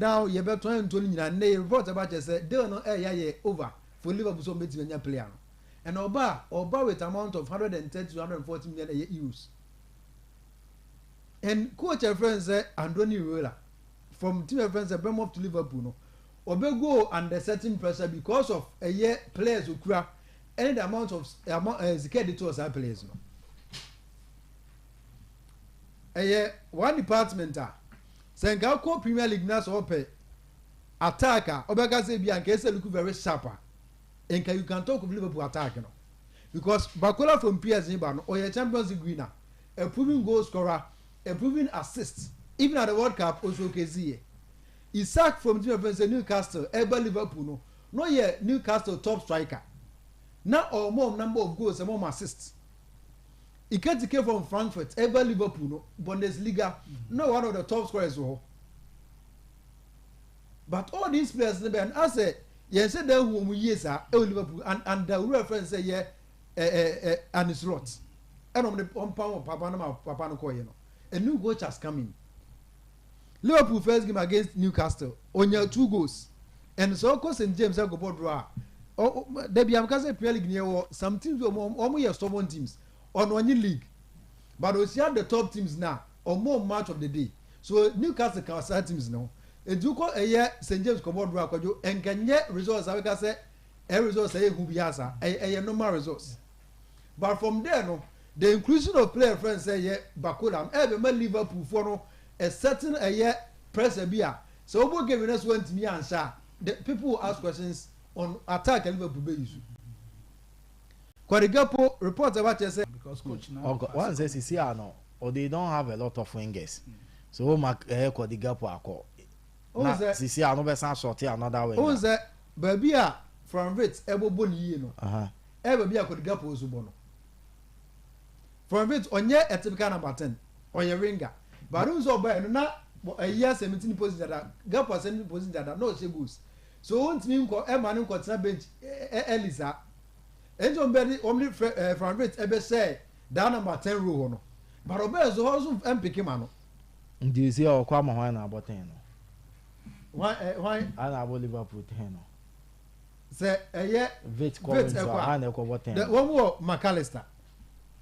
Now yɛbɛtɔn ɛntɔ no nyinaa. Nnɛ yi report aba kyerɛ sɛ deal no ɛyɛ ayɛ over for Liverpool sɛ wɔbɛtumi anya player no. And ɔba a, ɔba with amount of 130 to 140 million ɛyɛ euros. And coach a yɛfrɛ no sɛ Andoni Iraola from team a yɛfrɛ no sɛ Bournemouth to Liverpool no, ɔbɛ go under certain pressure because of ɛyɛ players okura ɛne the amount of amount ɛɛ sika ɛde to saa players no. Ɛyɛ one department a sɛ nka wokɔ Premier League na sɛ wɔpɛ attack a ɔbɛka sɛ bi a nka ɛsɛ look very sharp a, nka you can talk of Liverpool attack no, because Barcola from PSG ba no, ɔyɛ Champions League winner, a proven goal scorer, a proven assist, even at the World Cup ɔso kesi yɛ. Isak from team ɛfɛn sɛ Newcastle ɛba Liverpool no no yɛ Newcastle top striker na ɔmo number of goals, ɛmo assist. Ekitike from Frankfurt ɛba Liverpool no, Bundesliga no, one of the top scorers wɔ hɔ. But all these players no bɛn asɛ yɛn sɛ dan hu wɔn yie saa ɛwɔ Liverpool and the wura fɛn sɛ yɛ ɛ ɛ ɛ Arne Slot ɛna wɔn de wɔn pam wɔn papa no ma papa no kɔɔ yɛ no. A new coach has come in. Liverpool first game against Newcastle, onya two goals, and sɛ ɔkɔ St James ɛkɔbɔ draw a, ɔ dabi amka sɛ Premier League ni yɛ wɔ some teams wɔn yɛ stubborn teams. Ɔno ɔnye league, but osia the top teams na ɔmo match of the day, so Newcastle ka saa teams no etu kɔ ɛyɛ St James kɔbɔ draw akɔdwo nkɛnyɛ results abɛka sɛ ɛyɛ results ɛyɛ hu bi asa, ɛyɛ normal results. But from there no, the inclusion of player friend sɛ ɛyɛ Barcola no ɛyɛ bɛma Liverpool foɔ no a certain ɛyɛ pressure bi a sɛ ɔbɔ game no so wɔntumi anhyɛ a, the people will ask questions on attack a Liverpool bɛ use. Cody Gakpo, report ɛba kyerɛ sɛ because coach na Okay, one say sisi ano or they don't have a lot of wingers, so o ma ɛyɛ Cody Gakpo akɔ na sisi ano bɛ san sɔte another winger. Ohun sɛ baabi a Florian Wirtz ɛbɔbɔ ne yie no, ɛyɛ baabi a Cody Gakpo nso bɔ no. Florian Wirtz ɔnyɛ a typical number 10, ɔyɛ winger, but ohun sɛ ɔbaa no na ɛyi asɛm ti ne position dada, Gakpo asɛm ne position dada na ɔhyɛ goals, so ohun nkɔ ɛma ne nkɔtena bench ɛ early saa. Ɛnti wɔn bɛ de wɔn de fɛ Florian Wirtz ɛbɛhyɛ that number 10 role hɔ no, but ɔbɛyɛ so hɔ nso ɛmpeke ma no. Nti si ɔkɔ ama hwan na abɔ 10 no? Hwan ɛ hwan? Ana abɔ Liverpool 10 no? Sɛ ɛyɛ Wirtz kɔ Wirtz nso ɛkɔ a a hwan na ɛkɔ bɔ 10 the no? Wɔn wɔ McAllister.